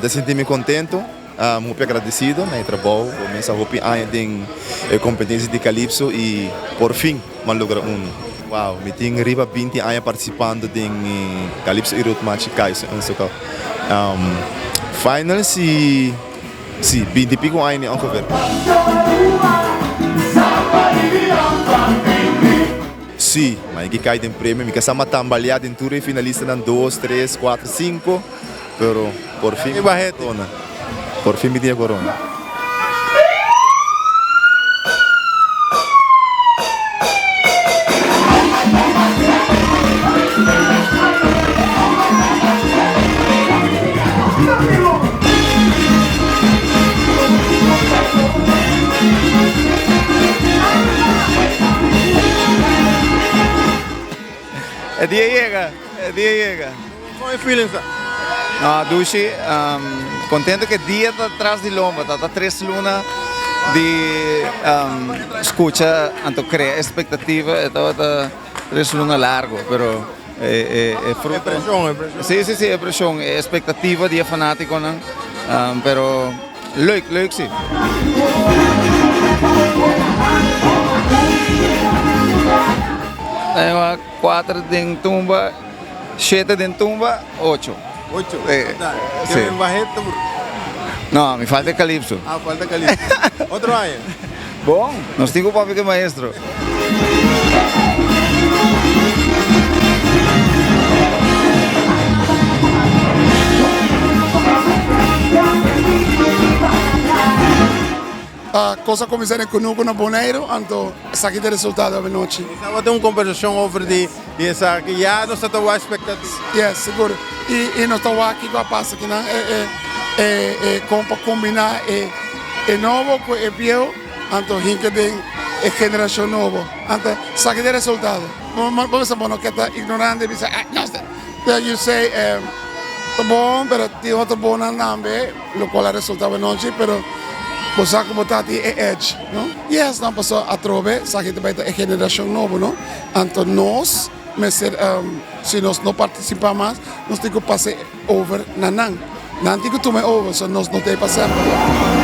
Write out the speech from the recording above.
ta sinti mi contento, hopi agradecido na e trabou. Bo mesa hopi aña den e competencia di Calypso y por fin mi a logra uno. Wow, mi tin riba binti aña participando den Calypso y Road March y Kaiso en Soka. Finals y si, binti pico aña ongeveer. Sí, ma e ke kai den premio. Mi ka sa matambaleá den tur e finalistanan, dos, tres, kuater, sinku, pero por fin mi tin e korona. Por fin mi tin e korona. E dia yega, e dia yega. Kon e feelings ta? No, dushi, contento cu e dia ta tras di lomba, ta ta tres luna di scucha anto crea expectativa, e tabata tres luna largo, pero e e fruto. E presion, e presion. Si, si, si, e presion, e expectativa di e fanaticonan, pero leuk, leuk si. Tengo cuater den tumba, shete den tumba, ocho. Ocho? Eh, Total. si. Te bajé tur. No, mi falta e calypso. Ah, falta calypso. Otro aña. Bon, nos tin cu papia cu e maestro. Cos a cuminsa den cunucu na Boneiru, anto esaki ta e resultado avenochi. Nos tabata un conversacion over di esaki, ya nos ta ta wak expectativa. Yes, sigur. Y nos ta wak kico a pasa akinan, e con pa combina e nobo cu e bieu, anto hinca den e generacion nobo. Anto esaki ta e resultado. Bo mester bo no ke ta ignorante y bisa, ah, nos ta, you say, ta bon, pero tin otro bonnan tambe. Locual a resulta anochi, pero bo sa cu bo ta tin e edge, no? Yes, nan paso atrobe esaki ta bay ta e generacion nobo, no? Anto nos mester, si nos no participa mas, nos tin cu pasa e over na nan. Nan tin cu tuma e over, so nos no ta ey pa semper.